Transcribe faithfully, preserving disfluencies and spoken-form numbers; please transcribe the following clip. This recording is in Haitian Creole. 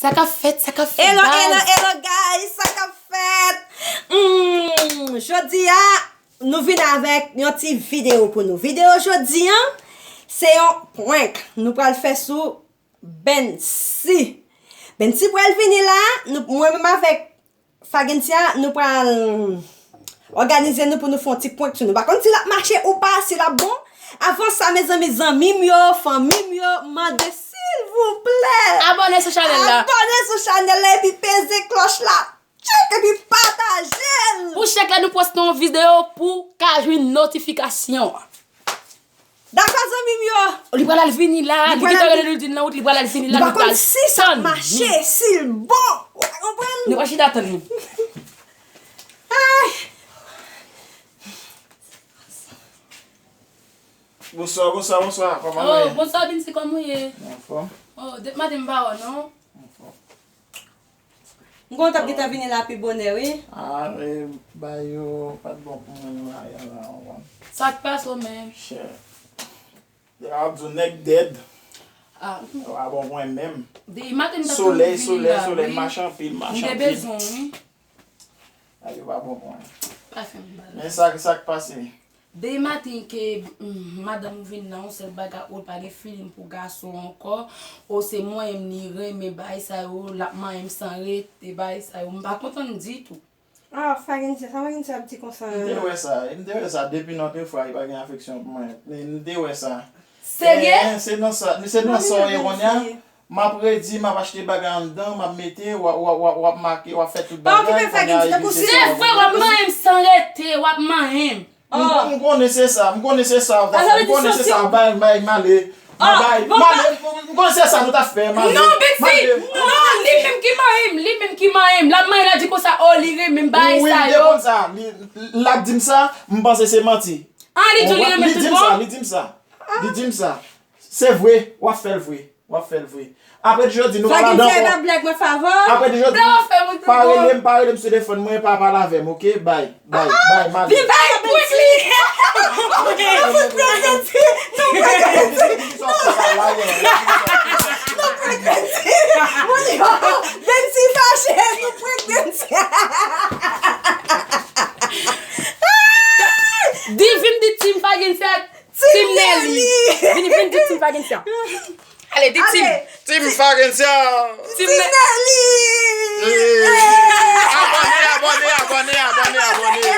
Sa k ap fèt, sa k ap fèt, hello, hello, guys? Hello, guys, sa k ap fèt? Hmm, jodi a, nou vin avèk yon ti videyo pou nou. Videyo jodi an, se yon prank nou pral fè sou Bency. Bency pral vini la, nou, mwen menm avèk Fagensia, nou pral òganize nou pou nou fè yon ti prank sou nou. Pa konn si l ap mache ou pa, si l ap bon. Avan sa, mezanmi, zanmi m yo, fanmi m yo, mande silvouplè. Abòne sou chanèl la. Abòne sou chanèl la epi peze klòch la. Tchik epi pataje l. Pou chak lè nou poste yon videyo pou ka jwenn notifikasyon. Dakò, zanmi m yo. Li pral al vini la. Li gentan rele Ludine nan wout, li pral al vini la. Nou pa konn si sa ap mache, si l bon. Ou ta konprann? Nou pa chita tann li. Ay. Bonswa, bonswa, bonswa. Kòman nou ye? Oh, bonswa, Bency, kòman w ye? Anfòm. Oh, depi maten m pa wè w, non? Anfòm. M konn w t ap gentan vini la pi bonè, wi. Ah, e, bagay yo pa t bon pou mwen nan lari a la, w konprann. Sa k pase w menm? Chè. Depi w ap di w nèg dèd. Ah. Yo pa bon pou mwen menm. Depi maten m t ap tann w vini la, wi. Solèy, solèy, solèy, mache anpil, mache anpil. M te bezwen w, wi. Bagay yo pa bon pou mwen. Pa fè m mal. Men sa, sa k pase? Depi maten ke, mm, madanm ou vin nan yon sèl bagay, ou pa gen feeling pou gason ankò, ou se mwen menm li renmen bagay sa yo, l ap manyen m san rete, bagay sa yo, m pa kontan ditou. Ah, Fagensia, sa Fagensia ap di konsa? M te wè sa, m te wè sa, depi nan te fwa, li pa gen afeksyon pou mwen. M, m te wè sa. Serye? Eh, se nan sa, se nan sa w ye kounye a. M ap redi, m ap achte bagay anndan, m ap mete, w ap, w ap, w ap, w ap make, w ap fè tout bagay. Pa okipe Fagensia, tankou si se vre, w ap manyen m san rete, w ap manyen m. M, m konnen se sa, m konnen se sa, w ta fè, m konnen se sa, bay, bay, m ale, m bay, m ale, m konnen se sa nou ta fè, m ale. Non, Bency, non, li menm ki manyen m, li menm ki manyen m. L ap manyen, l ap di konsa, oh, li renmen m, bagay sa yo. Wi, m te konn sa, li, l ap di m sa, m panse se manti. Ah, li di w li renmen m tout bon? Li di m sa, li di m sa. Li di m sa. Se vre, w ap fè l vre. W ap fè l vre. Apre di jodi, nou pa ladan ankò. Apre di jodi, pa rele m, pa rele m sou telefòn mwen, pa pale avè m, oke? Bay, bay, bay, m ale. Bay prank li. Bency fache, nou prank Bency. Di vin di Team Fagensia, Team Nelly. Vin, vin di Team Fagensia. Ale, di Team. Team Fagensia. Team Nelly. Abòne, abòne, abòne, abòne, abòne.